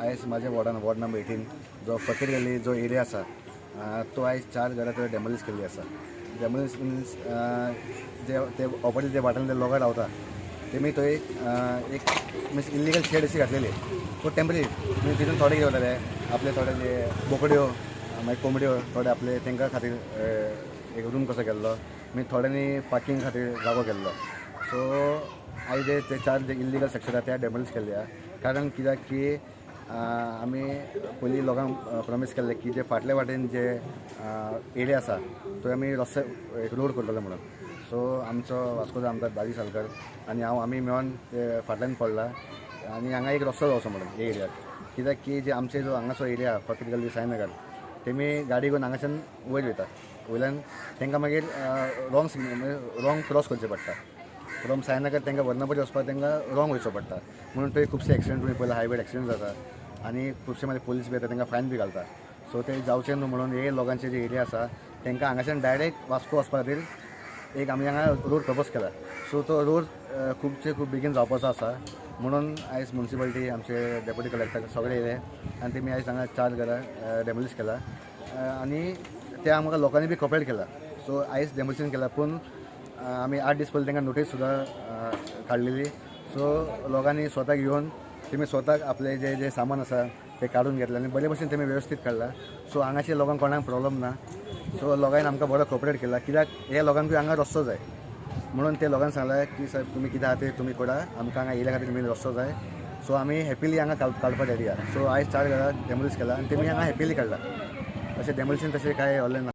आयज म्हाज्या वॉर्डान ward number 18 जो फकीर गल्ली जो एरिया आसा तो आयज 4 घरां थंय डेमोलिश केल्ली आसा. डेमोलिश मिन्स जे ते ऑपोजीट जे वाठारान ते लोकां रावता तेमी थंय एक मिन्स इल्लिगल शेड अशी घातलेली, तो टेंपररी मिन्स तितून थोडे कितें वताले आपले थोडे जे बोकड्यो मागीर कोंबड्यो थोडे आपले तांकां खातीर एक रूम कसो केल्लो, मागीर थोड्यांनी पार्किंग खातीर जागो केल्लो. सो आयज जे ते 4 जे इल्लिगल स्ट्रक्चर आसा ते डेमोलिश केल्ले आसा. कारण कित्याक की आमी पयलीं लोकांक प्रॉमीस केल्लें की जे फाटले वाटेन जे एरिया आसा थंय आमी रस्ते एक रोड करतले म्हणून. सो आमचो वास्कोचो आमदार दादी सालकर आनी हांव आमी मेळोन ते फाटल्यान पडला आनी हांगा एक रस्तो जावचो म्हणून हे एरियाक. कित्याक की जे आमचे जो हांगाचो एरिया फकीर गल्ली साईनगर तेमी गाडी घेवन हांगाच्यान वयर वयता, वयल्यान तांकां मागीर रॉंग सिग्नल रॉंग क्रॉस करचें पडटा. फ्रॉम साईनगर तांकां वर्णपटी वचपाक तांकां रॉंग वयचो पडटा, म्हणून थंय खुबशे एक्सिडंट तुमी पयले हायवेर एक्सिडंट जाता आनी खुबशे मागीर पोलीस बी येता तांकां फायन बी घालता. सो ते जावचें न्हू म्हणून हे लोकांचे जे एरिया आसा तांकां हांगाच्यान डायरेक्ट वास्को वचपा खातीर एक आमी हांगा रोड प्रपोज केला. सो तो रोड खुबशे खूब बेगीन जावपाचो आसा म्हणून आयज म्युनिसिपालिटी आमचे डेप्युटी कलेक्टर सगळे येयले आनी तेमी आयज हांगा 4 घरां डेमोलिश केला आनी ते आमकां लोकांनी बी कॉपरेट केला. सो आयज डेमोलिशन केला, पूण आमी 8 दीस पयलीं तांकां नोटीस सुद्दां काडलेली. सो लोकांनी स्वताक येवन तेमी स्वताक आपले जे जे सामान आसा ते काडून घेतले आनी बरे भशेन तेमी वेवस्थीत काडला. सो हांगाचे लोकांक कोणाक प्रॉब्लम ना. सो लोकांनी आमकां बरो कॉपरेट केला, कित्याक हे लोकांकूय हांगा रस्तो जाय म्हणून ते लोकांक सांगलां की साहेब तुमी कितें आहा ते तुमी करा, आमकां हांगा येयल्या खातीर मेन रस्तो जाय. सो आमी हॅपिली हांगा काडपाक रेडी आहा. सो आयज 4 घरां डेमोलिश केला आनी तेमी हांगा हॅपिली काडला. अशें डेमोलिशन तशें कांय व्हडलें ना.